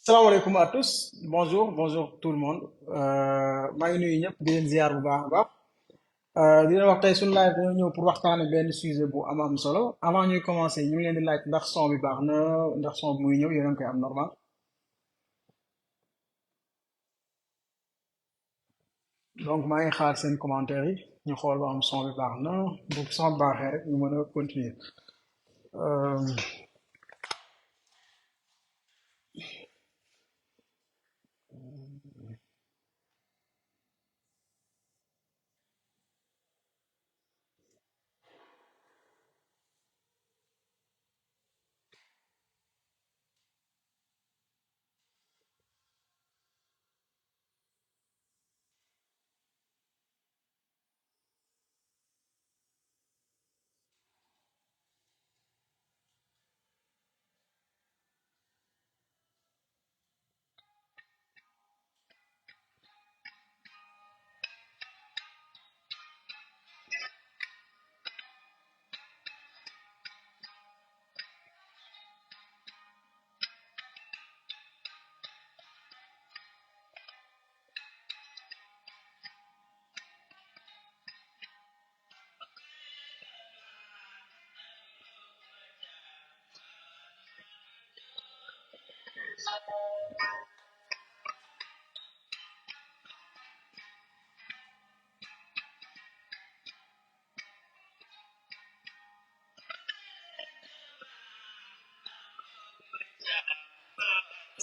Salam alaikum à tous. Bonjour, bonjour tout le monde. maa ngi nuyu ñëpp di leen ziar bu baax a baax. Di leen wax tey suñu live dañoo ñëw pour waxtaane benn sujet bu am solo avant ñuy commencer ñu ngi leen di laaj ndax son bi baax na ndax son bi muy ñëw yéen a ngi koy am normal. Donc maa ngi xaar seen commentaire yi ñu xool ba am son bi baax na bu son bi baaxee rek ñu mën a continuer. Euh,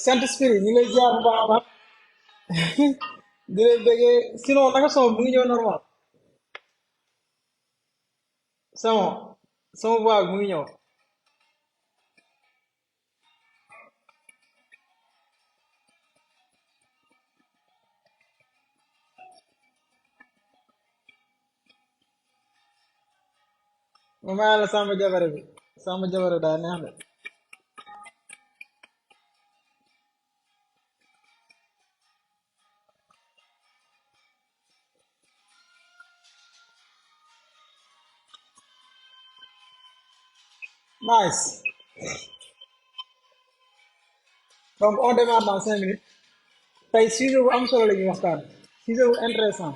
Saint-Esprit ñu ngi lay ziar bu baax a baax di leen bëggee sinon naka son bi mu ngi ñëw normal sama voix bi mu ngi ñëw. Ma mayal la Samba Jabare bi Samba Jabare daa neex de. Nice. Donc on démarre dans 5 minutes. tey sujet bu am solo la ñuy waxtaan. Sujet bu intéressant.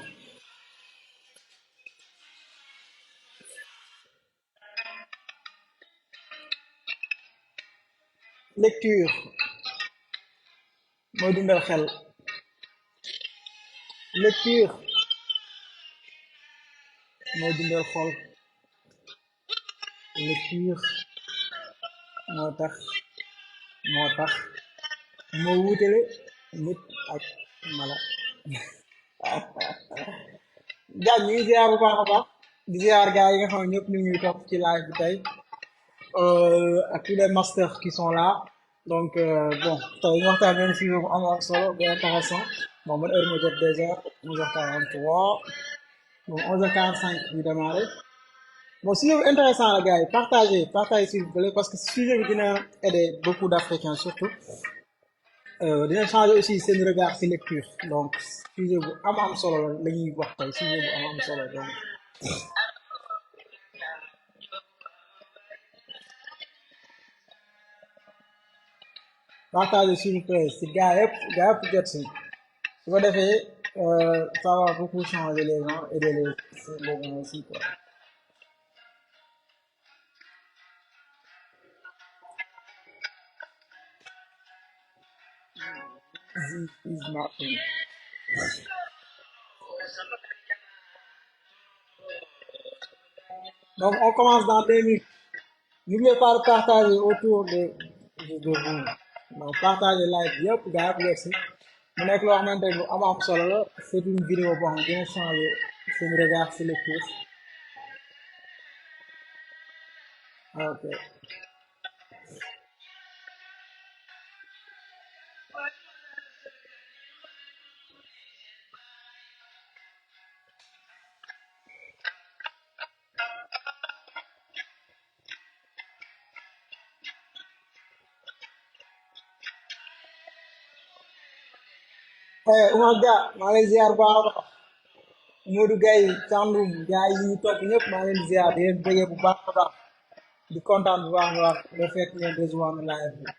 Lecture mooy dundal xel. Lecture mooy dundal xol. Lecture moo tax moo tax moo wutale nit ak mala. Jaañ ñu ngi ziar bu baax a baax di ziar gars yi nga xam ne ñëpp ñu ngi ñuy topp ci live bi tey ak tous les masters qui sont là. Donc bon tey ñu waxtaan benn sujet bu am solo bu intéressant. Bon man heure moo jot déjà 11h43 bon 11h45 ñu démarré. Bon sujet bu intéressant la gars yi partagez s'il vous plaît parce que sujet bi dina aider beaucoup d'Africains surtout. Dina changer aussi seen regard ci lecture donc sujet bu am solo la ñuy wax tey sujet bu am solo donc partagez s'il vous plaît ci gars yëpp jot si su ko defee ça va beaucoup changer les gens aider les gens aussi quoi. Is nothing. Donc on commence dans 2 minutes. N'oubliez pas de partager autour de vous. Donc partagez live bi yëpp gars yëpp jot si mu nekk loo xamante ne lu am solo la c'est une vidéo boo xam ne dina changer seen regard ci lecture. Ok. Oumar Dia maa ngi lay ziar bu baax a baax Modou Gueye Thiandoum gars yi ñu topp ñëpp maa ngi leen di ziar di leen bëggee bu baax a baax di kontaan bu baax a baax le fait ngeen rejoindre live bi.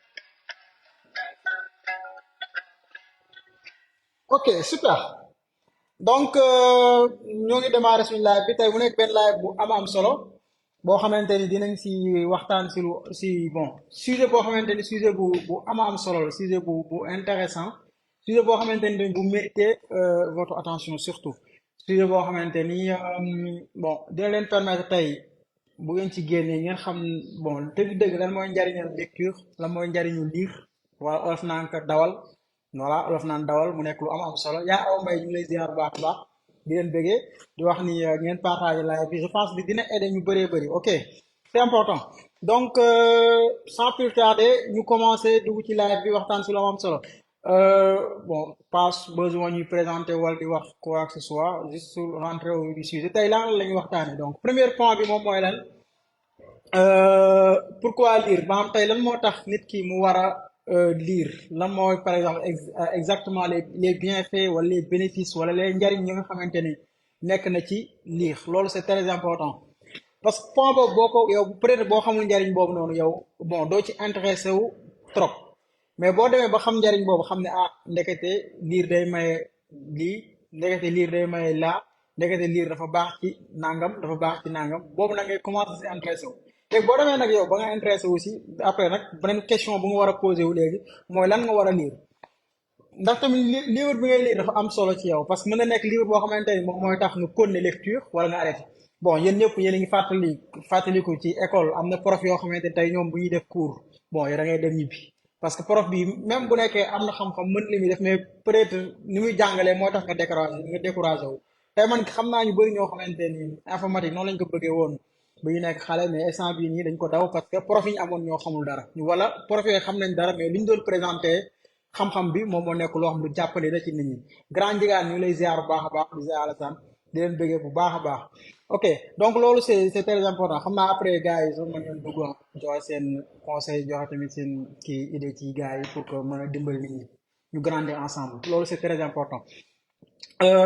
ok super donc ñoo ngi démarrer suñu live bi tey mu nekk benn live bu am solo boo xamante ni dinañ si waxtaan si lu si bon sujet boo xamante ni sujet bu am solo la sujet bu intéressant sujet boo xamante ni bu mérité votre attention surtout sujet boo xamante ni bon dina leen permettre tey bu ngeen ci génnee ngeen xam bon dëgg-dëgg lan mooy njariñal lecture lan mooy njariñu lire wala olof naan ko dawal voilà olof naan dawal mu nekk lu am solo yaa aw mbay ñu ngi lay ziar bu baax a baax di leen bëggee di wax ni ngeen partager live bi je pense que dina aider ñu bëree bëri ok c'est important donc sans plus tarder ñu commencer dugg ci live bi waxtaan si lu am solo bon pas besoin ñuy présenter wala di wax quoi que ce soit juste sur rentrer au vif du sujet tey lan la ñuy waxtaanee donc premier point bi moom mooy lan pourquoi lire maanaam tey lan moo tax nit ki mu war a lire lan mooy par exemple exactement les bienfaits wala les bénéfices wala les njariñ yi nga xamante ni nekk na ci lire loolu c'est très important parce que point boobu boo ko yow peut-être boo xamul njariñ boobu noonu yow bon doo ci intéressé wu trop mais boo demee ba xam njariñ boobu xam ne ah ndekete lire day maye lii ndekete lire day maye laa ndekete lire dafa baax ci nangam dafa baax ci nangam boobu nag ngay commencé si intéressé wu léegi boo demee nag yow ba nga intéressé aussi après nag beneen question bu nga war a posé wu léegi mooy lan nga war a lire ndax tamit livre bi ngay lire dafa am solo ci yow parce que mën na nekk livre boo xamante ni moom mooy tax nga continuer lecture wala nga arrêté bon yéen ñëpp yéen a ngi fàttaliku ci école am na prof yoo xamante ni tey ñoom bu ñuy def cours bon yow da ngay dem ñibbi parce que prof bi même bu nekkee am na xam-xam mën li muy def mais peut-être ni muy jàngalee moo tax nga découragé wu tey man xam naa ñu bëri ñoo xamante ni informatique noonu lañ ko bëggee woon bu ñu nekk xale mais instant bii nii dañ ko daw parce que prof yi ñu amoon ñoo xamul dara wala prof yooyu xam nañ dara mais li ñu doon présenté xam-xam bi moom moo nekk loo xam lu jàppale na ci nit ñi grand jigaan ñu lay ziar bu baax a baax di ziar Alassane di leen bëggee bu baax a baax ok donc loolu c'est très important xam naa après gars yi soo mën ngeen dugg joxe seen conseil joxe tamit seen kii idée ci gars yi pour que mën a dimbali nit ñi ñu grandir ensemble loolu c'est très important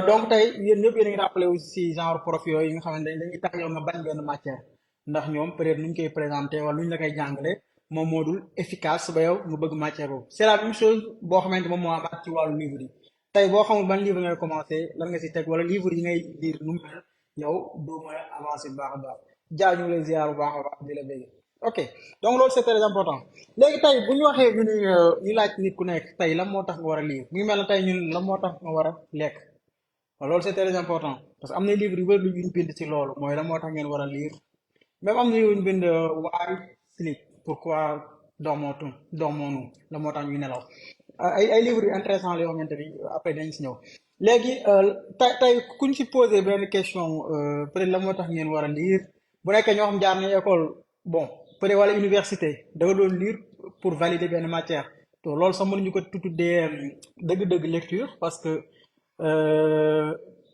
donc tey yéen ñëpp yéen a ngi rappelé aussi si genre prof yooyu yi nga xamante ne dañuy tax yow nga bañ benn matière ndax ñoom peut-être nu ñu koy présenté wala nu ñu la koy jàngale moom moo dul efficace ba yow nga bëgg matière boobu c'est la même chose boo xamante moom moo amaat ci wàllu livre yi tey boo xamul ban livre ngay commencé lan nga si teg wala livre yi ngay lire nu mu mel yow doo mën a avancer bu baax a baax jaa ñu ngi lay ziar bu baax a baax di la bëgg ok donc loolu c'est très important léegi tey bu ñu waxee ñu ni ñu laaj nit ku nekk tey lan moo tax nga war a lire mu ngi mel ne tey ñun lan moo tax nga war a lekk waaw loolu c'est très important parce que am na livre yu bëri lu ñu bind ci loolu mooy lan moo tax ngeen war a lire même am na yu ñu bind why sleep pourquoi dormons-nous la moo tax ñuy nelaw ay livres yu intéressant la yoo xamante ni après dañ si ñëw léegi tey kuñ si posé benn question peut-être la moo tax ngeen war a lire bu nekkee ñoo xam jaar nañ école bon peut-être wala université da nga doon lire pour valider benn matière to loolu sax mënuñu ko tuddee dëgg-dëgg lecture parce que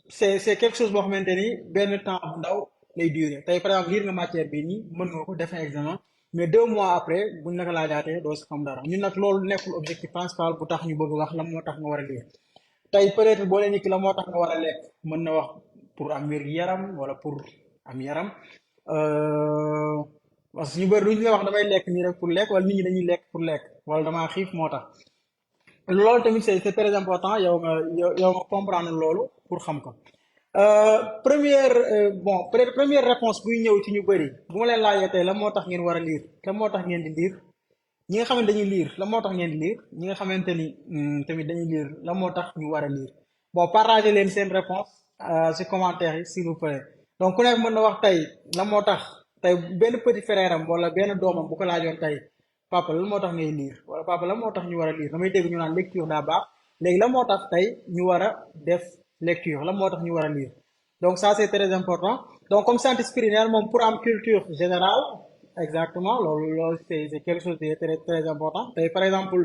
c'est quelque chose boo xamante ni benn temps bu ndaw lay durer tey par exemple lire nga matière bi nii mën nga ko def examen mais 2 mois après buñ la ko laajaatee doo si xam dara ñun nag loolu nekkul objectif principal bu tax ñu bëgg wax la moo tax nga war a lire tey peut-être boo leen nit ki la moo tax nga war a lekk mën na wax pour am wér-gu-yaram wala pour am yaram parce que ñu bëri duñ la wax damay lekk nii rek pour lekk wala nit ñi dañuy lekk pour lekk wala damaa xiif moo tax loolu tamit c'est très important yow nga comprendre loolu pour xam ko première bon peut-être première réponse buy ñëw ci ñu bëri bu ma leen laajee tey la moo tax ngeen war a lire la moo tax ngeen di lire ñi nga xamante dañuy lire la moo tax ngeen di lire ñi nga xamante ni tamit dañuy lire la moo tax ñu war a lire bon partagez leen seen réponse ci commentaire yi s'il vous plaît donc ku nekk mën na wax tey la moo tax tey benn petit frère am wala benn doomam bu ko laajoon tey papa lan moo tax ngay lire wala papa la moo tax ñu war a lire damay dégg ñu naan lecture daa baax léegi la moo tax tey ñu war a def lecture la moo tax ñu war a lire donc ça c'est très important donc comme scientifique nee moom pour am culture générale exactement loolu c'est quelque chose de très très important tey par exemple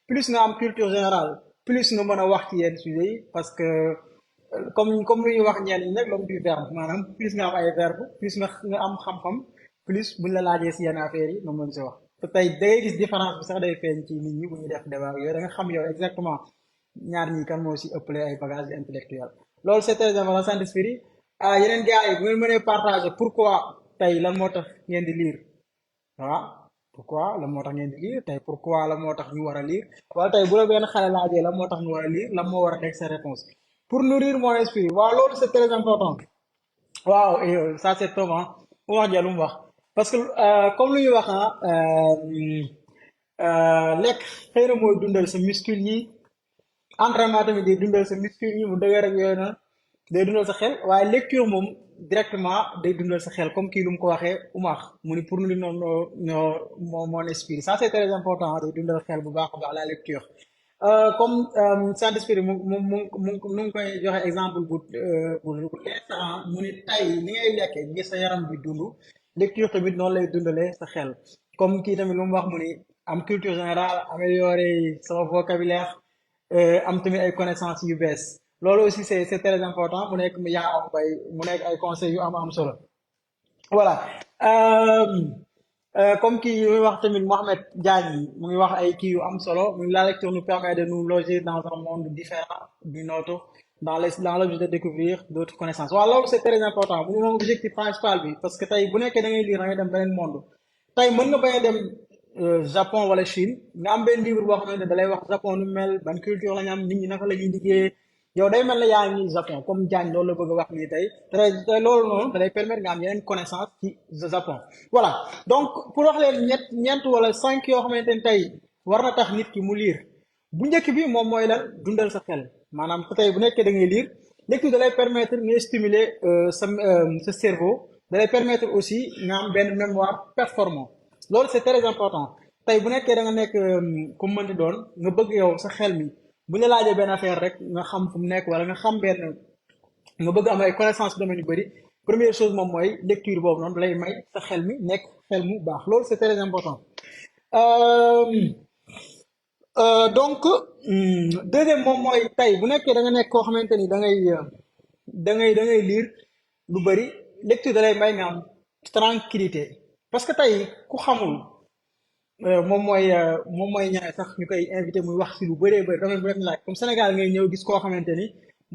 plus nga am culture générale plus nga mën a wax ci yenn sujets yi parce que comme lu ñuy wax ñenn ñi nag l'homme du verbe maanaam plus nga am ay verbe plus nga am xam-xam plus buñ la laajee si yenn affaires yi nga mën si wax te tey da ngay gis différence bi sax day feeñ ci nit ñi bu ñuy def débat yooyu da nga xam yow exactement ñaar ñi kan moo si ëppale ay bagages intellectuels loolu c'est très important Saint-Esprit yeneen gars yi bu ngeen mënee partager pourquoi tey lan moo tax ngeen di lire waaw pourquoi la moo tax ngeen di lire tey pourquoi la moo tax ñu war a lire wala tey bu la benn xale laajee la moo tax ñu war a lire la moo war a nekk sa réponse pour nourrir mon esprit waaw loolu c'est très important waaw et ça c'est Thomas mu wax ja lu mu wax parce que comme lu ñuy wax lekk xëy na mooy dundal sa muscle yi entraînement tamit day dundal sa muscle yi mu dëgër ak yooyu noonu day dundal sa xel waaye lecture moom directement day dundal sa xel comme kii lu mu ko waxee Umar mu ni pour nous non mon esprit ça c'est très important day dundal xel bu baax a baax la lecture comme Saint-Esprit mu ngi koy joxe exemple bu leer mu ni tay ni ngay lekkee gis sa yaram bi dund lecture tamit noonu lay dundalee sa xel comme kii tamit lu mu wax mu ni am culture générale améliorer sama vocabulaire am tamit ay connaissances yu bees loolu aussi c'est très important mu nekk yaa am bay mu nekk ay conseils yu am solo voilà comme kii muy wax tamit Mohamed Diagne mu ngi wax ay kii yu am solo muy la lecture nous permet de nous loger dans un monde différent du nôtre dans l'objectif de découvrir d'autres connaissances waaw loolu c'est très important mu moom objectif principal bi parce que tey bu nekkee da ngay lire da ngay dem beneen monde tey mën nga bañ a dem Japon wala Chine nga am benn livre boo xamante ne da lay wax Japon nu mel ban culture la ñu am nit ñi naka la ñuy liggéeyee yow day mel ne yaa ngi Japon comme Diagne loolu la bëgg a wax nii tey te loolu noonu da lay permettre nga am yeneen connaissance ci Japon voilà donc pour wax leen ñeent wala 5 yoo xamante ne tey war na tax nit ki mu lire bu njëkk bi moom mooy lan dundal sa xel maanaam tey bu nekkee da ngay lire lecture da lay permettre nga stimuler sa cerveau da lay permettre aussi nga am benn mémoire performant loolu c'est très important tey bu nekkee da nga nekk ku mënti doon nga bëgg yow sa xel mi bu ñu laajee benn affaire rek nga xam fu mu nekk wala nga xam benn nga bëgg am ay connaissance domaine yu bëri première chose moom mooy lecture boobu noonu lay may sa xel mi nekk xel mu baax loolu c'est très important donc deuxième moom mooy tey bu nekkee da nga nekk koo xamante ni da ngay lire lu bëri lecture da lay may nga am tranquillité parce que tey ku xamul moom mooy ñaare sax ñu koy invité muy wax ci lu bëree bëri domaine bu rek laaj comme Sénégal ngay ñëw gis koo xamante ni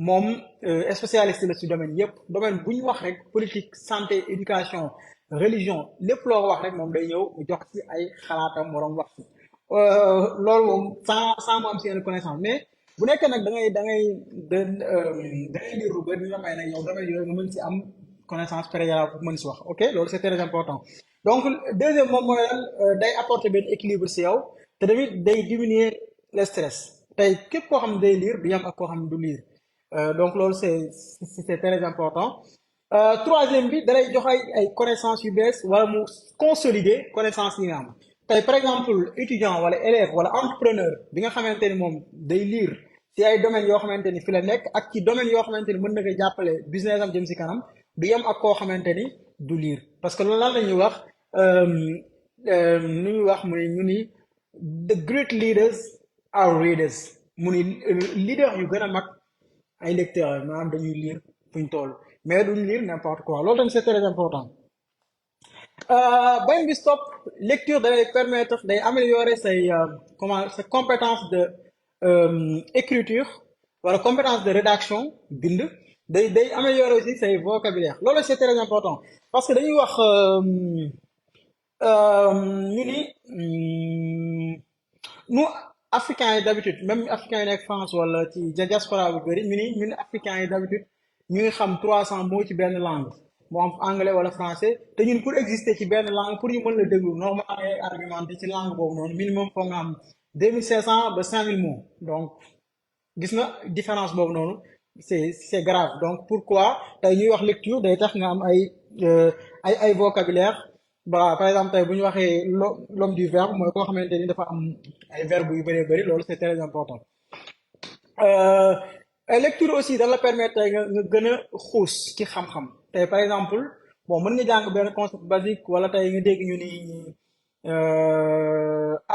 moom spécialiste la ci domaine yépp domaine bu ñu wax rek politique santé éducation religion lépp loo wax rek moom day ñëw mu jox ci ay xalaatam moroom wax ci loolu moom sans mu am ci yenn connaissance mais bu nekkee nag da ngay lire lu bëri dina may nag yow domaine yooyu nga mën ci am connaissance préalable pour mën ci wax ok loolu c'est très important donc deuxième moom mooy lan day apporter benn équilibre ci yow te tamit day diminuer le stress tey képp koo xam ne day lire du yam ak koo xam ne du lire donc loolu c'est très important troisième bi dalay jox ay connaissances yu bees wala mu consolider connaissances yi nga am tey par exemple étudiant wala élève wala entrepreneur bi nga xamante ni moom day lire ci ay domaines yoo xamante ni fi la nekk ak ci domaines yoo xamante ni mën na koy jàppale business am jëm ci kanam du yem ak koo xamante ni du lire parce que loolu lan la ñuy wax nu ñuy wax mu ne ñu ni the great leaders are readers mu ni leader yu gën a mag ay lecteurs maanaam dañuy lire fuñ toll mais duñ lire n'importe quoi loolu tamit c'est très important benn bi stop lecture day permettre day améliorer sa compétence de écriture wala compétence de rédaction bind day améliorer aussi say vocabulaire loolu c'est très important parce que dañuy wax ñu ni nous africains yi d'habitude même africains yi nekk France wala ci diaspora bu bëri ñu ni ñun africains yi d'habitude ñu ngi xam 300 mots ci benn langue moo am anglais wala français te ñun pour exister ci benn langue pour ñu mën la déglu normalement ngay argumenter ci langue boobu noonu minimum foog nga am 2500 ba 5000 mots donc gis nga différence boobu noonu c'est grave donc pourquoi tey ñuy wax lecture day tax nga am ay vocabulaire ba par exemple tey bu ñu waxee l'homme du verbe mooy koo xamante ni dafa am ay verbes yu bëree bëri loolu c'est très important lecture aussi da la permettre tey nga gën a xuus ci xam-xam tey par exemple bon mën nga jàng benn concept basique wala tey nga dégg ñu ni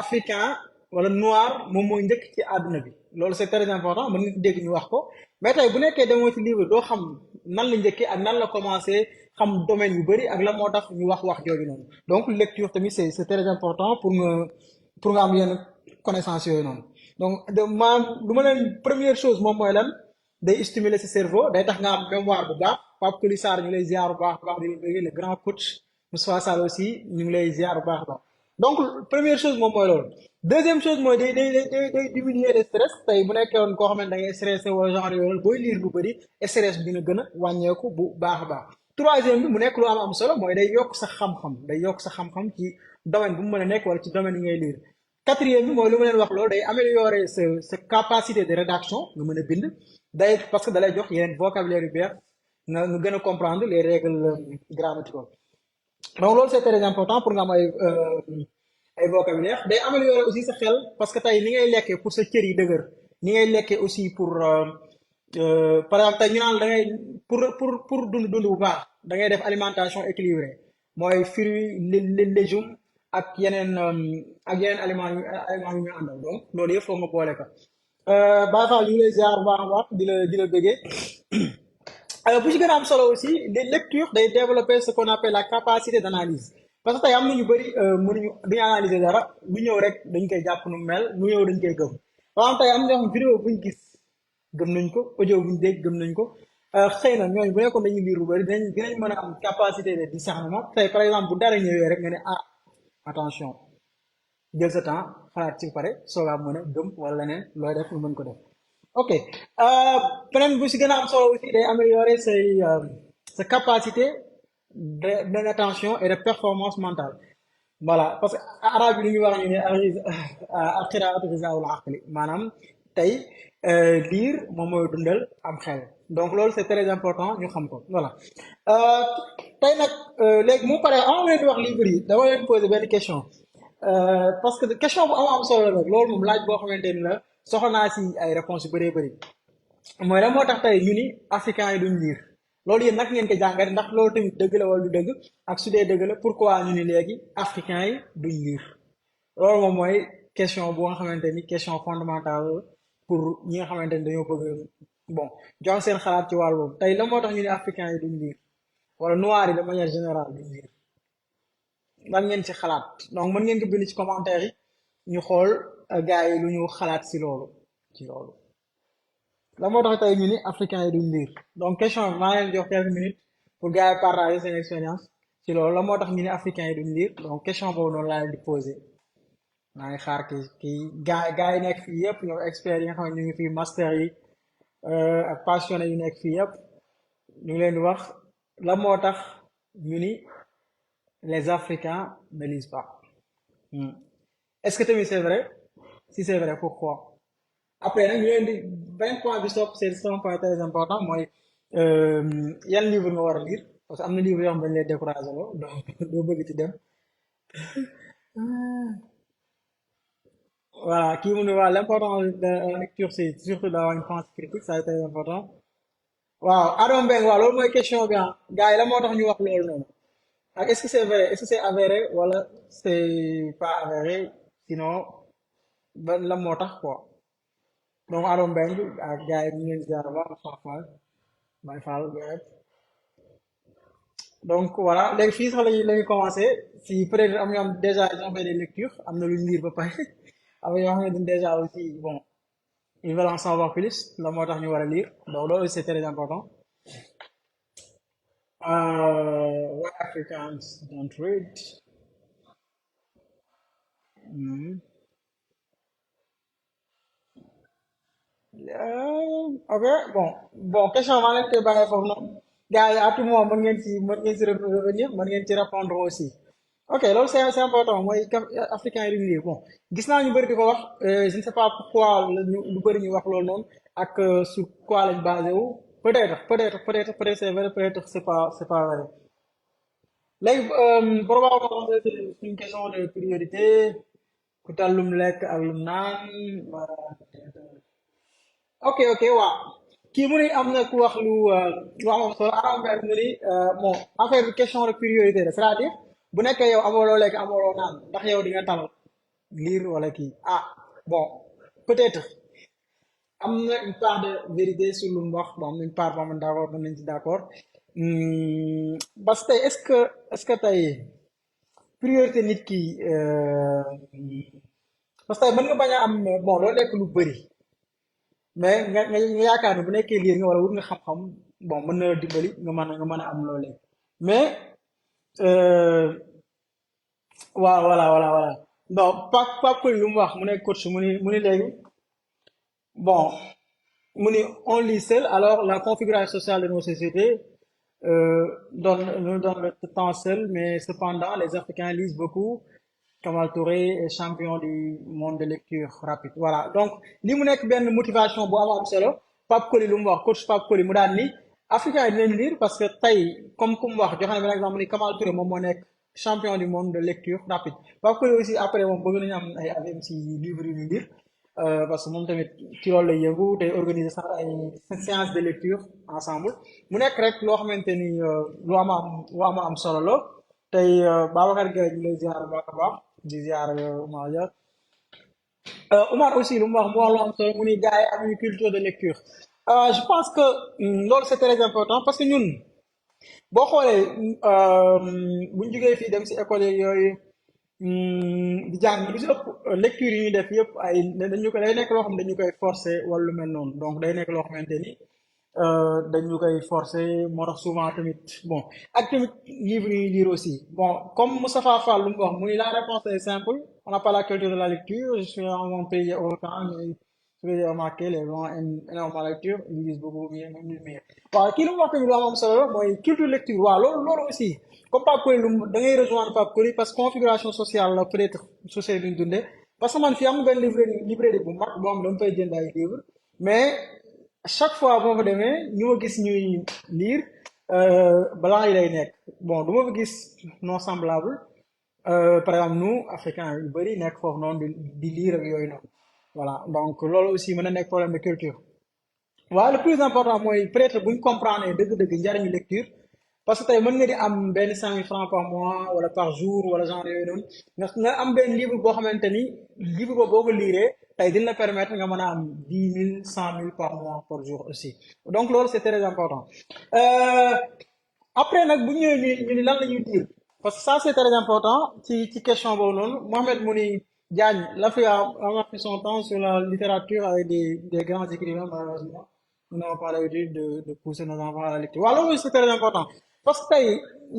africain wala noir moom mooy njëkk ci àdduna bi loolu c'est très important mën nga dégg ñu wax ko mais tey bu nekkee demoo ci livre doo xam nan la njëkkee ak nan la commencé xam domaine yu bëri ak la moo tax ñu wax jooju noonu donc lecture tamit c'est très important pour nga am yenn connaissance yooyu noonu donc maanaam lu ma leen première chose moom mooy lan day stimuler sa cerveau day tax nga am mémoire bu baax Pape Kouly Sarr ñu lay ziar bu baax di le grand coach Moussa Sall aussi ñu ngi lay ziar bu baax donc première chose moom mooy loolu deuxième chose mooy day diminuer le stress tey bu nekkoon koo xamante da ngay stressé wala genre yooyu booy lire lu bëri stress bi dina gën a wàññeeku bu baax a baax troisième bi mu nekk lu am solo mooy day yokk sa xam-xam day yokk sa xam-xam ci domaine bu mu mën a nekk wala ci domaine yi ngay lire quatrième bi mooy lu ma leen wax loolu day améliorer sa capacité de rédaction nga mën a bind day parce que da lay jox yeneen vocabulaire yu bees nga gën a comprendre les règles grammaticales donc loolu c'est très important pour nga am ay vocabulaire day améliorer aussi sa xel parce que tey ni ngay lekkee pour sa cër yi dëgër ni ngay lekkee aussi pour par exemple tey ñu naan da ngay pour dund bu baax da ngay def alimentation équilibrée mooy fruits légumes ak yeneen aliments yu ñu àndal donc loolu yëpp foog nga boole ko Baye Fall ñu ngi lay ziar bu baax a baax di la bëggee bu ci gën a am solo aussi les lectures day développer ce qu'on appelle la capacité d'analyse parce que tey am na ñu bëri mënuñu duñu analyser dara lu ñëw rek dañ koy jàpp nu mu mel lu ñëw dañ koy gëm par exemple tey am na ñoo xam vidéo buñ gis gëm nañ ko audio buñ dégg gëm nañ ko xëy na ñooñu bu nekkoon dañuy lire lu bëri dinañ mën a am capacité de discernement tey par exemple bu dara ñëwee rek nga ne ah attention jël sa temps xalaat ci pare soogaa mën a gëm wala leneen looy def lu mën ko def ok beneen bu si gën a am solo aussi day améliorer sa capacité d'attention et de performance mentale voilà parce que arabe bi lu ñuy wax ñu ne alqiraatu ghizaa'ul aqli maanaam tey lire moom mooy dundal am xel donc loolu c'est très important ñu xam ko voilà tey nag léegi mu pare avant leen di wax livre yi dama leen poser benn question parce que question bu am solo la nag loolu moom laaj boo xamante ni la soxla naa si ay réponses yu bëree bëri mooy la moo tax tey ñu ni africains yi duñ lire loolu yéen nag ngeen ko jàngate ndax loolu tamit dëgg la wala du dëgg ak su dee dëgg la pourquoi ñu ni léegi africains yi duñ lire loolu moom mooy question bu nga xamante ni question fondamentale pour ñi nga xamante ni dañoo bëgg bon jox seen xalaat ci wàllu boobu tey la moo tax ñu ni africains yi duñ lire wala noirs yi de manière générale duñ lire lan ngeen ci xalaat donc mën ngeen ko bind ci commentaire yi ñu xool gars yi lu ñu xalaat si loolu ci loolu la moo tax tey ñu ni africains yi duñ lire donc question bi maa leen jox quelques minutes pour gars yi partager seen expérience ci loolu la moo tax ñu ni africains yi duñ lire donc question boobu noonu laa leen di poser maa ngi xaar kii gars yi nekk fii yëpp ñoom experts yi nga xam ne ñu ngi fii master yi ak passionné yu nekk fii yëpp ñu ngi leen di wax la moo tax ñu ni les Africains ne lisent pas. Est-ce que tamit c'est vrai? Si c'est vrai, pourquoi? Après, nag ñu leen di benn point bi stop c'est un point très important mooy yan livre nga war a lire parce que am na livre yoo xam dañ lay décourager loo donc doo bëgg ci dem voilà kii mu ne waa l'important de la lecture c'est surtout d'avoir une pensée critique ça c'est très important waaw Adama Mbengue waaw loolu mooy question bi ah gars yi la moo tax ñu wax loolu noonu ak est-ce que c'est vrai est-ce que c'est avéré wala c'est pas avéré sinon ban la moo tax quoi donc Adama Mbengue ak gars yi ñu ngi leen di ziar bu baax Fall Baye Fall gars donc voilà léegi fii sax lañuy commencé si peut-être am ñoom déjà ils ont fait des lectures am na lu ñu lire ba pare am na ñoo xam ne déjà aussi bon ils veulent en savoir plus la moo tax ñu war a lire donc loolu c'est très important why Africans don't read ok bon question maa ngeen koy bàyyee foofu noonu gars yi à tout moment mën ngeen si revenir mën ngeen ci répondre aussi ok loolu c'est important mooy africain yi duñu lire bon gis naa ñu bëri di ko wax je ne sais pas pourquoi lu bëri ñu wax loolu noonu ak sur quoi lañ basé wu peut-être c'est vrai peut-être c'est pas vrai léegi probablement c'est une question de priorité ku tal lum lekk ak lum naan ok waaw kii mu ni am na ku wax lu amoon solo Adama Mbengue mu ni bon affaire bi question de priorité la c'est-à-dire bu nekkee yow amoo loo lekk amoo loo naan ndax yow di nga tal lire wala kii ah bon peut-être am na une part de vérité sur lu mu wax bon am na une part boo xam ne d'accord mën nañ ci d'accord parce que tey est-ce que tey priorité nit ki parce que tey mën nga bañ a am bon loo lekk lu bëri mais nga yaakaar ne bu nekkee liir nga wala wut nga xam-xam bon mën na la dimbali nga mën a am loo lekk mais voilà bon Pape Kouli lu mu wax mu ne coach mu ni léegi bon on lit seul, alors la configuration sociale de nos sociétés nous donne le temps seul, mais cependant, les Africains lisent beaucoup. Kamal Touré est champion du monde de lecture rapide. Voilà. Donc, li mu nekk benn motivation bu am solo. Pape Koli lu mu wax, coach Pape Koli mu daan ni Africains yi dinañ lire parce que tey comme ku mu wax joxe na benn exemple ni Kamal Touré moom moo nekk champion du monde de lecture rapide. Pape Koli aussi après moom bëgg nañu am ay avis ci livre yu ñu lire. Parce que moom tamit ci loolu lay yëngu day organiser sax ay séance de lecture ensemble mu nekk rek loo xamante ni lu am solo la tey Babacar Gueye ñu lay ziar bu baax a baax di ziar Oumar Dia Oumar aussi lu mu wax lu am solo mu ni gars yi amuñu culture de lecture je pense que loolu c'est très important parce que ñun boo xoolee buñ jógee fii dem si école yeeg yooyu di jàng lu si ëpp lecture yi ñuy def yëpp ay dañu ko day nekk loo xam ne dañu koy forcer wala lu mel noonu donc day nekk loo xamante ni dañu koy forcer moo tax souvent tamit bon ak tamit livre yi ñuy lire aussi bon comme Moustapha Fall lu mu wax mu ni la réponse est simple on n'a pas la culture de la lecture je suis dans mon pays européen mais ce que j'ai remarqué les gens aiment énormément la lecture ils lisent beaucoup mieux même mieux waaw kii lu mu wax tamit lu am solo la mooy culture lecture waaw loolu aussi comme Pape Kouli lu mu da ngay rejoindre Pape Kouli parce que configuration sociale la peut-être société bi ñu dundee parce que man fii am benn librairie bu mag boo xam ne dama fay jënd ay livres mais chaque fois boo fa demee ñu ma gis ñuy lire blanc yi lay nekk bon du ma fa gis non semblable par exemple nous africains yu bëri nekk foofu noonu di lire ak yooyu noonu voilà donc loolu aussi mën na nekk problème de culture waaye le plus important mooy peut-être bu ñu comprendre dëgg-dëgg njariñu lecture parce que tey mën nga di am benn 5 000 francs par mois wala par jour wala genre yooyu noonu nga am benn livre boo xamante ni livre boobu boo ko liiree tey dina la permettre nga mën a am 10 000 100 000 par mois par jour aussi donc loolu c'est très important euh, après nag bu ñëwee ñu ni lan la ñuy dire parce que ça c'est très important ci question boobu noonu Mohamed mu ni Diagne l'Afrique a marqué son temps sur la littérature avec des grands écrivains malheureusement nous n'avons pas l'habitude de pousser nos enfants à la lecture waaw loolu c'est très important parce que tey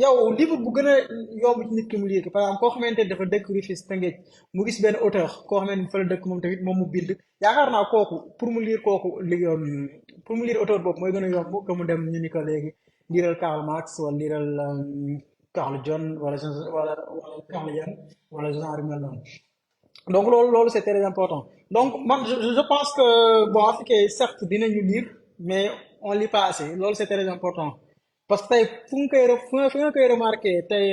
yow livre bu gën a yomb ci nit ki mu lire par exemple koo xamante ne dafa dëkk Rufisque Tëngéej mu gis benn auteur koo xamante ni fa la dëkk moom tamit moom mu bind yaakaar naa kooku pour mu lire kooku pour mu lire auteur boobu mooy gën a yomb que mu dem ñu ni ko léegi liiral Karl Marx wala liiral Carl John wala Carl Jung wala genre yu mel noonu donc loolu c'est très important donc man je pense que bon africain certes dinañu lire mais on lit pas assez loolu c'est très important parce que tey fu nga koy remarqué tey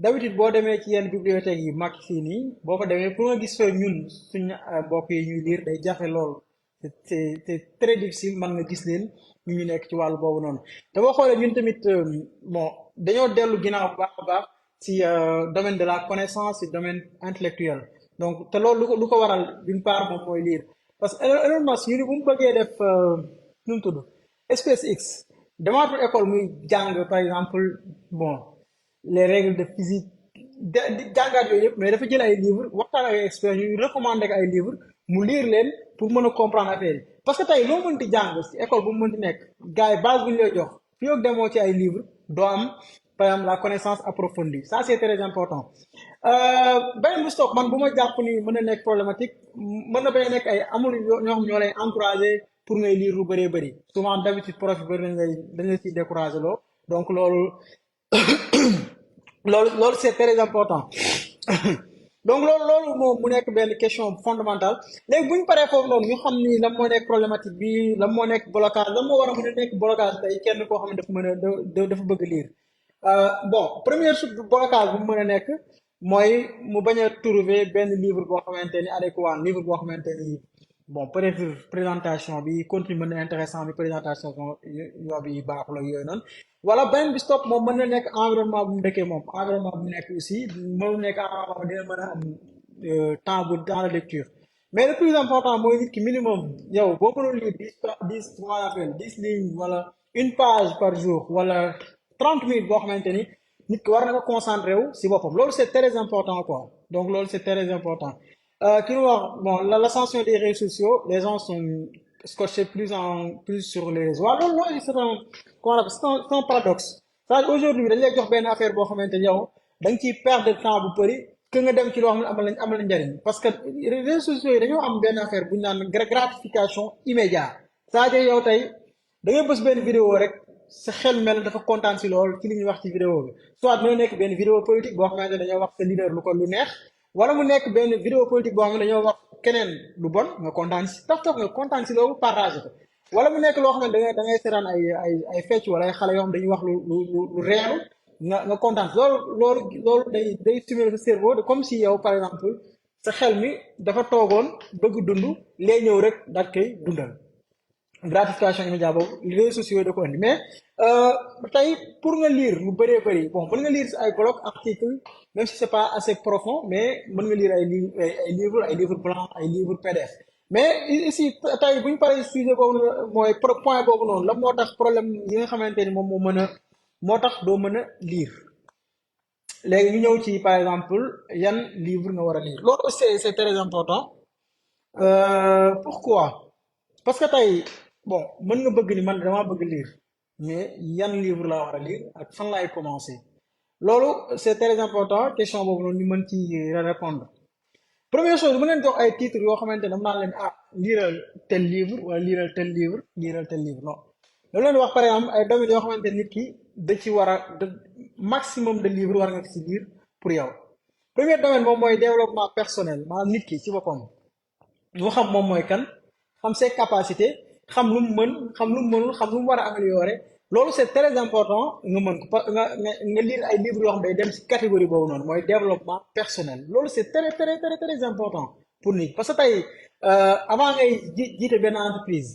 d'habitude boo demee ci yenn bibliothèques yi mag fii nii boo fa demee pour nga gis fa ñun suñu mbokk yi ñuy lire day jafe lool c'est très difficile man nga gis leen ñu nekk ci wàllu boobu noonu te boo xoolee ñun tamit bon dañoo dellu ginnaaw bu baax a baax ci domaine de la connaissance ci domaine intellectuel donc te loolu lu ko waral d'une part moom mooy lire parce que Elon Musk ñu ni bu mu bëggee def nu mu tudd SpaceX demaatul école muy jàng par exemple bon les règles de physique jàngaat yooyu yëpp mais dafa jël ay livres waxtaan ak ay experts ñu recommandé ko ay livres mu lire leen pour mën a comprendre affaire yi parce que tey loo mënti jàng ci école bu mu mënti nekk gars yi base bu ñu lay jox fii ak demoo ci ay livres doo am par exemple la connaissance approfondie ça c'est très important beneen bu stop man bu ma jàpp ni mën na nekk problématique mën na bañ a nekk ay amul ñoo xam ñoo lay encourager pour ngay lire lu bëree bëri souvent d'habitude prof yi bëri dañ lay ciy décourager loo donc loolu c'est très important donc loolu moom mu nekk benn question fondamentale léegi bu ñu paree foofu noonu ñu xam ni lan moo nekk problématique bi lan moo nekk blocage lan moo war a mën a nekk blocage tey kenn koo xam ne dafa mën a dafa bëgg lire bon première blocage bu mu mën a nekk mooy mu bañ a trouver benn livre boo xamante ni adéquat livre boo xamante ni bon peut-être présentation bi contenu mën na intéressant bi présentation yoo bi baaxul ak yooyu noonu wala benn bi stop moom mën na nekk environnement bu mu dëkkee moom environnement bu mu nekk aussi mënu nekk environnement dina mën a am temps bu dans la lecture mais le plus important mooy nit ki minimum yow boo mënul lire 10 wala une page par jour wala 30 minutes boo xamante ni nit ki war na ko concentré wu si boppam loolu c'est très important quoi donc loolu c'est très important ki ñu wax bon l'ascension des réseaux sociaux les gens sont scotchés plus sur les réseaux waaw loolu c'est un paradoxe c'est-à-dire aujourd'hui dañ lay jox benn affaire boo xamante ni yow da nga ciy perdre temps bu bëri que nga dem ci loo xam ne amal la njariñ parce que réseaux sociaux yi dañoo am benn affaire bu ñu naan gratification immédiat c'est-à-dire yow tey da ngay bës benn vidéo rek sa xel mel dafa kontaan si lool ci li ñuy wax ci vidéo bi soit dina nekk benn vidéo politique boo xamante ne dañoo wax sa leader lu ko lu neex wala mu nekk benn vidéo politique boo xam ne dañoo wax keneen lu bon nga kontaan si tax nga kontaan si loolu partagé ko wala mu nekk loo xam ne da ngay seetaan ay fecc wala ay xale yoo xam dañuy wax lu reelu nga kontaan loolu day stimuler sa cerveau de comme si yow par exemple sa xel mi dafa toogoon bëgg dund lee ñëw rek daal koy dundal gratification immédiate boobu les réseaux sociaux da ko andi mais tey pour nga lire lu bëree bëri bon mën nga lire ay blog article même si c'est pas assez profond mais mën nga lire ay livres blancs ay livres PDF mais ici tey bu ñu paree sujet boobu mooy point boobu noonu la moo tax problème yi nga xamante ni moom moo tax doo mën a lire léegi ñu ñëw ci par exemple yan livre nga war a lire loolu aussi c'est très important pourquoi parce que tey bon mën nga bëgg ni man damaa bëgg lire mais yan livre laa war a lire ak fan laay commencer loolu c'est très important question boobu noonu ñu mën ci répondre première chose bu leen jox ay titres yoo xamante ne dama naan leen ah liiral tel livre wala liiral tel livre liiral tel livre non dama leen wax par exemple ay domaines yoo xamante nit ki da ci war a maximum de livres war nga ci lire pour yow premier domaine moom mooy développement personnel maanaam nit ki ci boppam mu xam moom mooy kan xam ses capacités xam lu mu mën xam lu mu mënul xam lu mu war a améliorer loolu c'est très important nga mën ko nga lire ay livres yoo xam day dem ci catégorie boobu noonu mooy développement personnel loolu c'est très très très très important pour nit parce que tey avant ngay jiite benn entreprise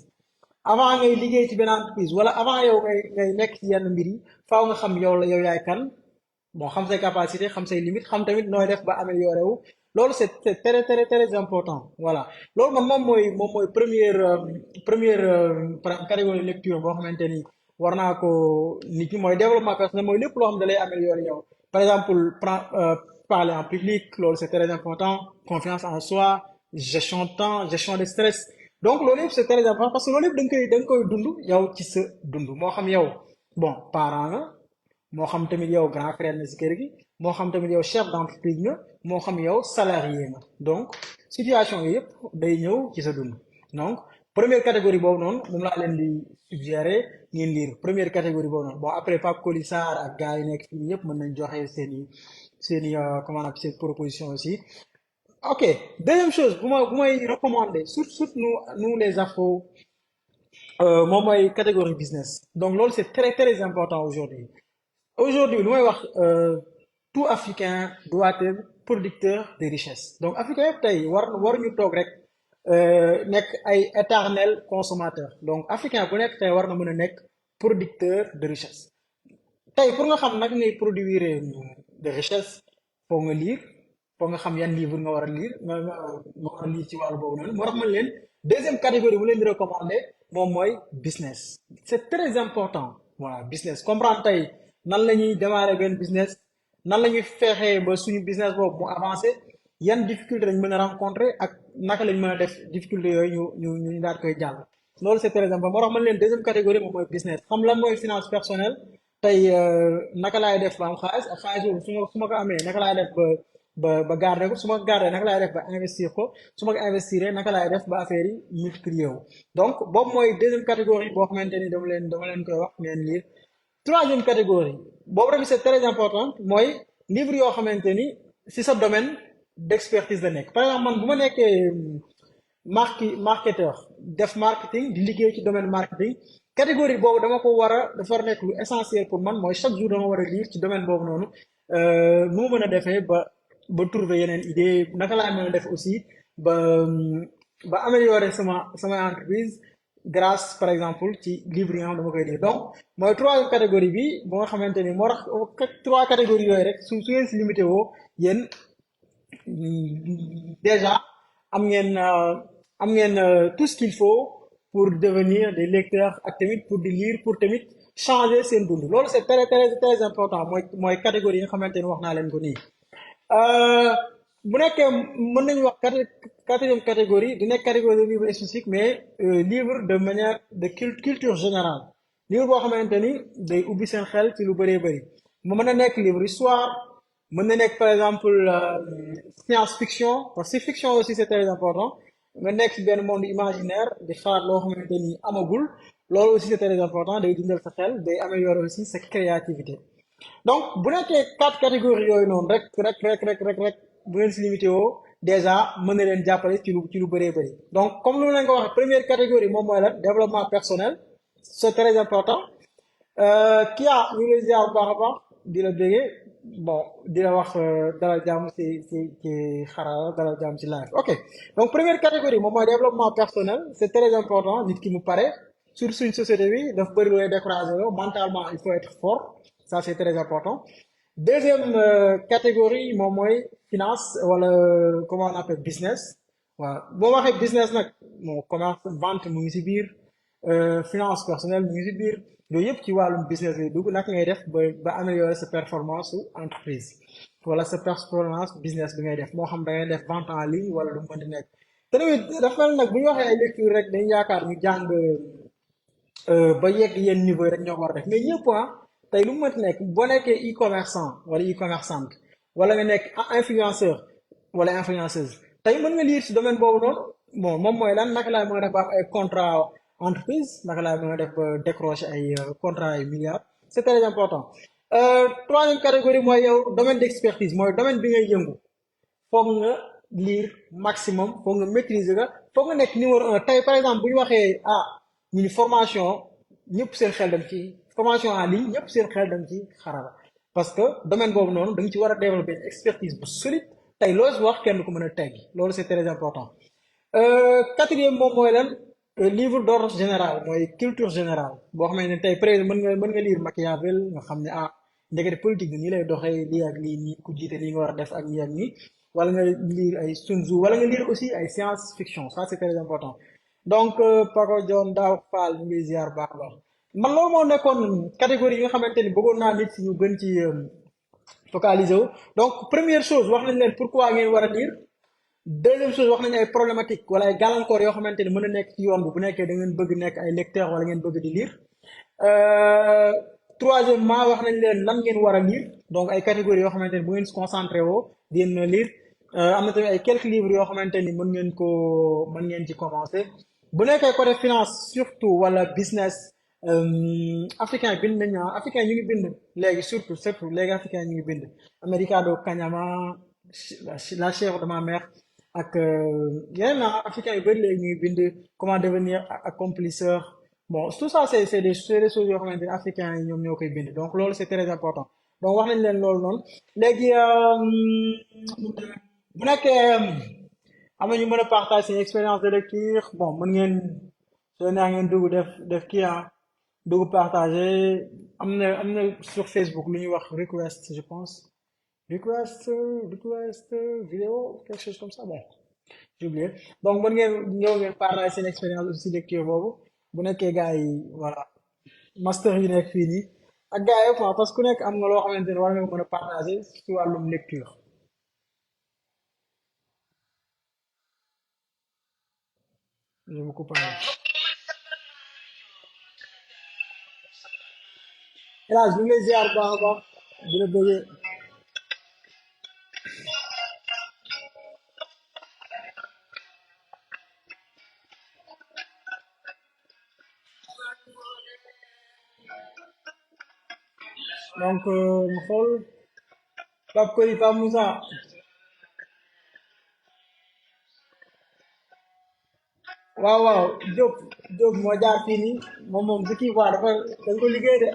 avant ngay liggéey ci benn entreprise wala avant yow ngay nekk ci yenn mbir yi faaw nga xam yow yaay kan bon xam say capacité xam say limite xam tamit nooy def ba améliorer wu loolu c'est très très très important voilà loolu man moom mooy première catégorie lecture boo xamante ni war naa ko nit ñi mooy développement personnel mooy lépp loo xam ne da lay améliorer yow par exemple parler en public loolu c'est très important confiance en soi gestion de temps gestion de stress donc loolu yëpp c'est très important parce que loolu yëpp da nga koy dund yow ci sa dund moo xam yow bon parent nga moo xam tamit yow grand frère na si kër gi moo xam tamit yow chef d'entreprise nga moo xam yow salarié nga donc situation yi yëpp day ñëw ci sa dund donc première catégorie boobu noonu moom laa leen di suggérer ngeen lire première catégorie boobu noonu bon après Pape Coly Sarr ak gars yi nekk fii yëpp mën nañ joxe seeni comment on appelle cette proposition aussi ok deuxième chose bu may recommander surtout nous les afros moom mooy catégorie business donc loolu c'est très très important aujourd'hui lu may wax tout Africain doit être producteur de richesse donc Africain yëpp tey waruñu toog rek nekk ay éternel consommateur donc Africain bu nekk tey war na mën a nekk producteur de richesse tey pour nga xam nag ngay produire de richesse foo nga lire foo nga xam yan livre nga war a lire nga war a lire ci wàllu boobu noonu moo tax man leen deuxième catégorie bu leen di recommander moom mooy business c'est très important voilà business comprendre tey nan la ñuy démarrer benn business nan la ñuy fexee ba suñu business boobu mu avancer yan difficulté lañ mën a rencontrer ak naka lañ mën a def difficulté yooyu ñu daal koy jàll loolu c'est très important moo tax man leen deuxième catégorie moom mooy business xam lan mooy finance personnelle tey naka laay def ba am xaalis ak xaalis boobu su ma ko amee naka laay def ba garder ko su ma garder naka laay def ba investir ko su ma ko investir naka laay def ba affaire yi multiplier wu donc boobu mooy deuxième catégorie boo xamante ni dama leen koy wax ngeen lire troisième catégorie boobu tamit c'est très important mooy livre yoo xamante ni si sa domaine d'expertise la nekk par exemple man bu ma nekkee marketeur def marketing di liggéey ci domaine marketing catégorie boobu dafa war a nekk lu essentiel pour man mooy chaque jour dama war a lire ci domaine boobu noonu nu mu mën a defee ba trouver yeneen idée naka laa mën a def aussi ba améliorer sama entreprise grâce par exemple ci livre yi nga xam dama koy lire donc mooy troisième catégorie bi bu nga xamante ni moo tax trois catégories yooyu rek su ngeen si limité woo yéen déjà am ngeen tout ce qu'il faut pour devenir des lecteurs ak tamit pour di lire pour tamit changer seen dund loolu c'est très très très important mooy catégorie yi nga xamante ni wax naa leen ko nii bu nekkee mën nañu wax quatrième catégorie du nekk catégorie de livre spécifique mais livre de manière de culture générale livre boo xamante ni day ubbi seen xel ci lu bëree bëri mu mën a nekk livre histoire mën na nekk par exemple science fiction parce que fiction aussi c'est très important nga nekk ci benn monde imaginaire di xalaat loo xamante ni amagul loolu aussi c'est très important day dundal sa xel day améliorer aussi sa créativité donc bu nekkee quatre catégories yooyu noonu rek bu ngeen si limité woo déjà mën na leen jàppale ci lu bëree bëri donc comme lu leen ko waxee première catégorie moom mooy la développement personnel c'est très important kii ñu ngi lay ziar bu baax a baax di la bëggee bon di la wax dalal jàmm ci xarala dalal jàmm ci live ok donc première catégorie moom mooy développement personnel c'est très important nit ki mu pare sur suñ société bi daf bëri looy décourager yow mentalement il faut être fort ça c'est très important deuxième catégorie moom mooy finance wala comment on appelle business waaw boo waxee business nag bon commerce vente mu ngi ci biir finance personnelle mu ngi ci biir yooyu yëpp ci wàllum business lay dugg naka ngay def ba améliorer sa performance su entreprise wala sa performance business bi ngay def moo xam da ngay def vente en ligne wala lu mu mën di nekk te tamit dafa mel nag bu ñu waxee ay lecture rek dañu yaakaar ñu jàng ba yegg yenn niveau yi rek ñoo ko war a def mais ñëpp tey lu mu mënti nekk boo nekkee e-commerçant wala e-commerçante wala nga nekk influenceur wala influenceuse tey mën nga lire ci domaine boobu noonu bon moom mooy lan naka laay mën a def ba am ay contrat entreprise naka laay mën a def ba décrocher ay contrat ay milliards c'est très important troisième catégorie mooy yow domaine d'expertise mooy domaine bi ngay yëngu foog nga lire maximum foog nga maîtriser nga foog nga nekk numéro un tey par exemple bu ñu waxee ñu ni formation ñëpp seen xel dem ci formation en ligne ñëpp seen xel dem ci xarala parce que domaine boobu noonu da nga ci war a développer une expertise bu solide tey loo si wax kenn du ko mën a teggi loolu c'est très important quatrième moom mooy lan livre d'ordre général mooy culture générale boo xamee ne tey peut-être mën nga lire Machiavel nga xam ne ndekete politique bi nii lay doxee lii ak lii nii ku jiite lii nga war a def ak nii ak nii wala nga lire ay Sun Tzu wala nga lire aussi ay science fiction ça c'est très important donc Paco John Daaw Fall ñu ngi ziar baax a baax man loolu moo nekkoon catégorie yi nga xamante ni bëggoon naa nit si ñu gën ci focaliser wu donc première chose wax nañ leen pourquoi ngeen war a lire deuxième chose wax nañ ay problématique wala ay gàllankoor yoo xamante ni mën a nekk ci yoon bi bu nekkee da ngeen bëgg nekk ay lecteur wala ngeen bëgg di lire troisièmement wax nañ leen lan ngeen war a lire donc ay catégories yoo xamante ni bu ngeen se concentré woo di ngeen mën a lire am na tamit ay quelques livres yoo xamante ni mën ngeen ci commencer bu nekkee côté finance surtout wala business africain bind nañ africain ñu ngi bind léegi surtout léegi africain ñu ngi bind Americano Kanyama la chèvre de ma mère ak yeneen africain yu bëri léegi ñu ngi bind comment devenir accomplisseur bon tout ça c'est des choses yoo xamante ne africains yi ñoom ñoo koy bind donc loolu c'est très important donc wax nañ leen loolu noonu léegi bu nekkee am na ñu mën a partager seen expérience de lecture bon mën ngeen soo neex ngeen dugg def kii dugg partager am na sur Facebook lu ñuy wax request je pense request vidéo quelque chose comme ça bon j'ai oublié donc mën ngeen ñëw ngeen partager seen expérience aussi lecture boobu bu nekkee gars yi voilà master yi nekk fii nii ak gars yi quoi parce que ku nekk am nga loo xamante ne war nga mën a partager ci wàllum lecture je vous coupe hélas ñu ngi lay ziar baax a baax di la bëggee donc ma xool Pape Koli Pape Moussa waaw Diop moo jaar fii nii moom si kii quoi dañ ko liggéey de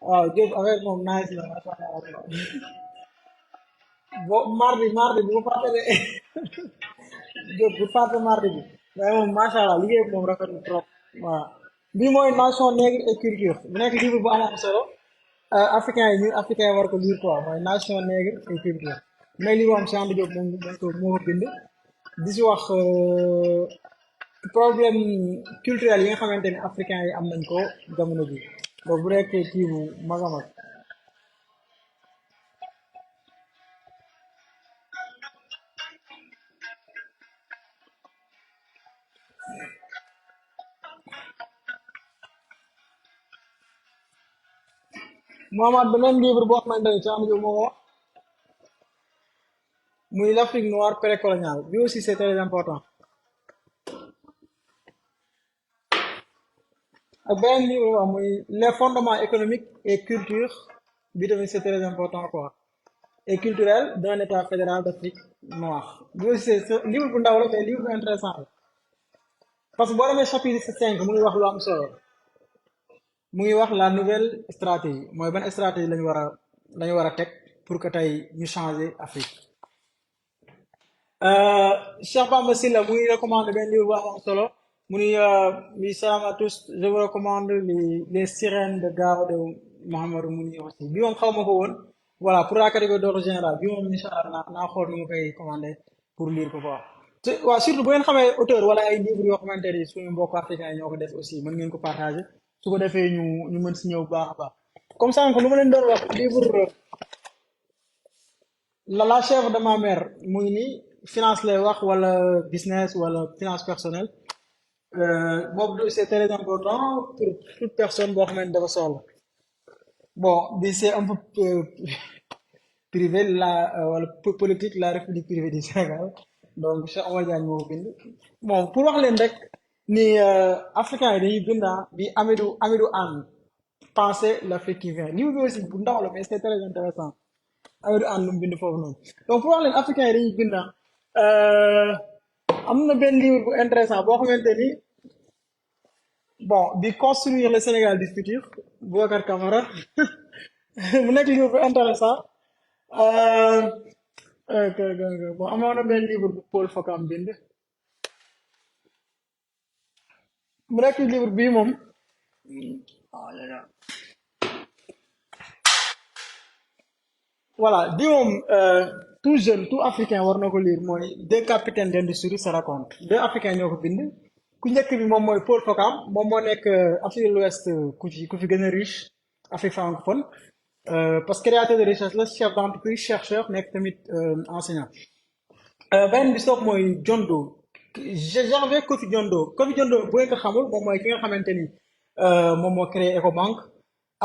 waaw Diop affaire moom nice la macha Allah mardi bu ko fàtte de Diop bu fàtte mardi bi waaye moom macha Allah liggéey bi moom rafet na trop waaw bii mooy nation nègre et culture bu nekk livre bu am solo africain yi ñun africain yi war ko lire quoi mooy nation nègre et culture mais li moom Cheikh Diop moo ko bind di si wax problème culturel yi nga xamante ne africain yi am nañ ko jamono bi donc bu nekkee kii bu mag a mag Mohamed beneen livre boo xamante ne Cheikh Diop moo ko wax muy l'Afrique noire précoloniale lui aussi c'est très important ak beneen livre wax muy les fondements économiques et culture bi tamit c'est très important quoi et culturel d'un état fédéral d'Afrique noire lui aussi c'est livre bu ndaw la mais livre bu intéressant la parce que boo demee chapitre 5 mu ngi wax lu am solo mu ngi wax la nouvelle stratégie mooy ban stratégie lañu war a teg pour que tey ñu changer Afrique. Cheikh Bamba Sylla mu ngi recommandé benn livre bu am solo mu ni mi salam à tous je vous recommande les sirènes de Gao de Mouhamadou Mouni aussi bi moom xaw ma ko woon voilà pour la catégorie d'ordre général bi moom incha allah naa xool nu ma koy commandé pour lire ko quoi. te waaw surtout bu ngeen xamee auteur wala ay livres yoo xamante ni suñu mbokk africain yi ñoo ko def aussi mën ngeen ko partager su ko defee ñu mën si ñëw bu baax a baax comme ça lu ma leen doon wax livre la chèvre de ma mère mu ngi nii finance lay wax wala business wala finance personnelle boobu c'est très important pour toute personne boo xamante dafa soxla bon bi c'est un peu privé la wala politique la république privée du Sénégal donc Cheikh Omar Diagne moo ko bind bon pour wax leen rek ni africain yi dañuy bind bi Amidou Anne penser l'Afrique qui vient livre bi aussi bu ndaw la mais c'est très intéressant Amidou Anne lu mu bind foofu noonu donc pour wax leen africain yi dañuy bind am na benn livre bu intéressant boo xamante ni bon di construire le Sénégal du futur Boubacar Camara mu nekk livre bu intéressant bon amoon na benn livre bu Paul Fokam bind mu nekk livre bii moom voilà bii moom tout jeune tout africain war na ko lire mooy deux capitaines d'industrie se rencontrent deux africains ñoo ko bind ku njëkk bi moom mooy Paul Fokam moom moo nekk Afrique de l'Ouest ku fi gën a riche Afrique francophone parce que créateur de richesse la chef d'entreprise chercheur nekk tamit enseignant beneen bi soog mooy John Doe Gervais Kofi John Doe Kofi John Doe bu ngeen ko xamul moom mooy ki nga xamante ni moom moo créé Ecobank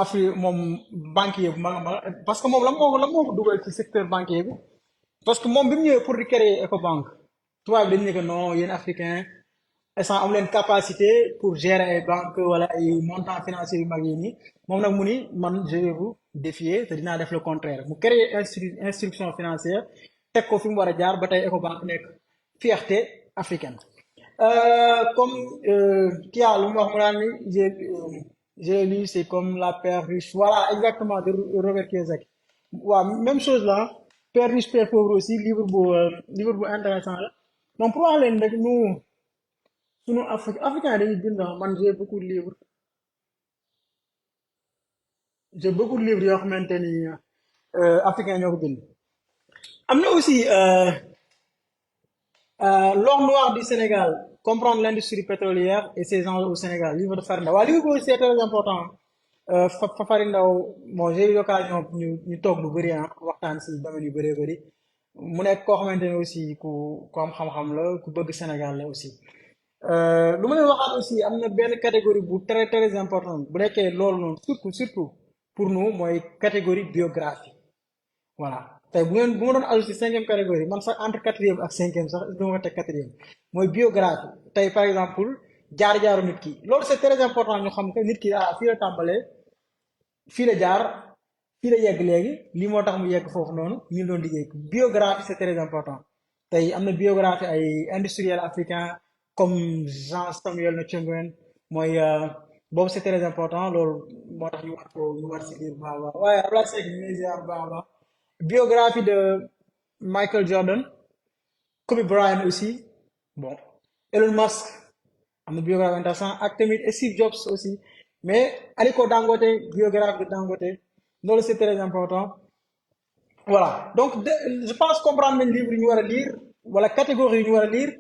Afrique moom banquier bu mag a mag parce que moom la moo ko dugal ci secteur banquier bi parce que moom bi mu ñëwee pour di créer Ecobank tubaab bi dañu ne que non yéen africain instant am leen capacité pour gérer ay banque wala ay montants financiers yu mag yi nii moom nag mu ni man je vais vous défier te dinaa def le contraire mu créer instruction financière teg ko fi mu war a jaar ba tey Ecobank nekk fierté africaine comme Kia lu mu wax mu naan ni j'ai lu c'est comme la Père riche voilà exactement de Robert Kiyosaki waaw même chose là Père riche Père pauvre aussi livre bu intéressant la donc pour wax leen rek nous sunu africain dañuy bind man j'ai beaucoup de livres yoo xamante ni africain ñoo ko bind am na aussi l'or noir du Sénégal comprendre l'industrie pétrolière et ses enjeux au Sénégal livre de Fary Ndao waaw livre boobu c'est très important Fary Ndao bon j'ai eu l'occasion ñu toog lu bëri waxtaan si domaine yu bëree bëri mu nekk koo xamante ne aussi ku am xam-xam la ku bëgg Sénégal la aussi lu ma leen waxaat aussi am na benn catégorie bu très très importante bu nekkee loolu noonu surtout pour nous mooy catégorie biographie voilà tey bu ma doon ajouté cinquième catégorie man sax entre quatrième ak cinquième sax du ma ko teg quatrième mooy biographie tey par exemple jaar-jaaru nit ki loolu c'est très important ñu xam que nit ki fii la tàmbalee fii la jaar fii la yegg léegi lii moo tax mu yegg foofu noonu ñu doon liggéey biographie c'est très important tey am na biographie ay industriels africains comme Jean Samuel Ntcheguen mooy boobu c'est très important loolu moo tax ñu war si lire baax a baax waaye Ablaye Seck ñu ngi ziar baax a baax biographie de Michael Jordan Kobe Bryant aussi bon Elon Musk am na biographie intéressant ak tamit Steve Jobs aussi mais Aliko Dangote biographie de Dangote loolu c'est très important voilà donc je pense comprendre nañ livre yi ñu war a lire wala catégorie yi ñu war a lire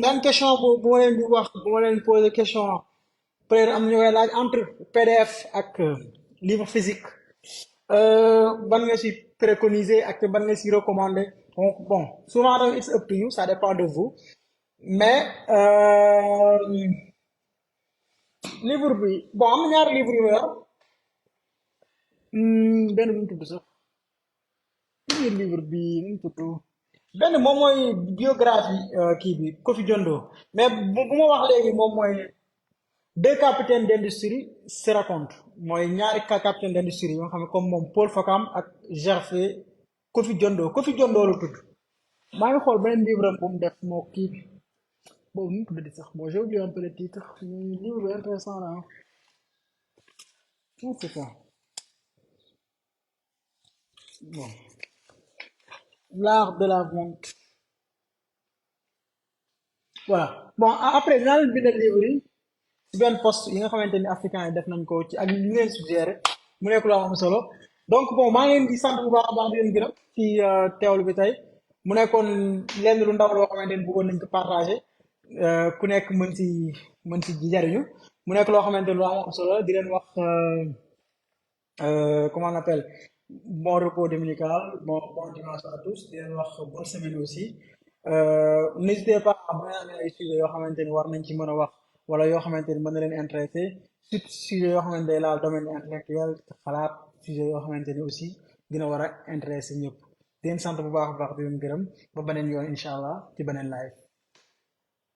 daan question bu ma leen di wax bu ma leen poser question peut-être am na ñu koy laaj entre PDF ak livre physique ban nga si préconiser ak ban nga si recommander donc bon souvent donc it's up to you ça dépend de vous mais livre bi bon am na ñaari livre yu ma yor benn bu ñu tudd sax livre bi nu mu tudd benn moom mooy biographie kii bi Kofi Jondo mais bu ma wax léegi moom mooy deux capitaines d'industrie se racontent mooy ñaari capitaine d'industrie yoo xam ne comme moom Paul Fakam ak Gervais Kofi Jondo la tudd maa ngi xool beneen livre am bu mu def moo kii boobu nu mu tuddati sax bon j'ai oublié un peu le titre mais livre bi intéressant là hein. Non, c'est ça bon l'art de la vente voilà bon après dinaa leen bindal livre yi ci benn post yi nga xamante ni africain yi def nañ ko ci ak li leen suggéré mu nekk lu am solo donc bon maa ngi leen di sant bu baax a baax di leen gërëm ci teewlu bi tey mu nekkoon lenn lu ndaw loo xamante ni bëggoon nañ ko partagé ku nekk mën ci jariñu mu nekk loo xamante ni lu am solo la di leen wax comment on appelle bon repos dominical bon dimanche à tous di leen wax bonne semaine aussi n'hésitez pas à bu ngeen amee ay sujets yoo xamante ni war nañ ci mën a wax wala yoo xamante ni mën na leen intéressé surtout sujet yoo xamante ni laal domaine intellectuel xalaat sujet yoo xamante ni aussi dina war a intéressé ñëpp di leen sant bu baax a baax di leen gërëm ba beneen yoon incha allah ci beneen live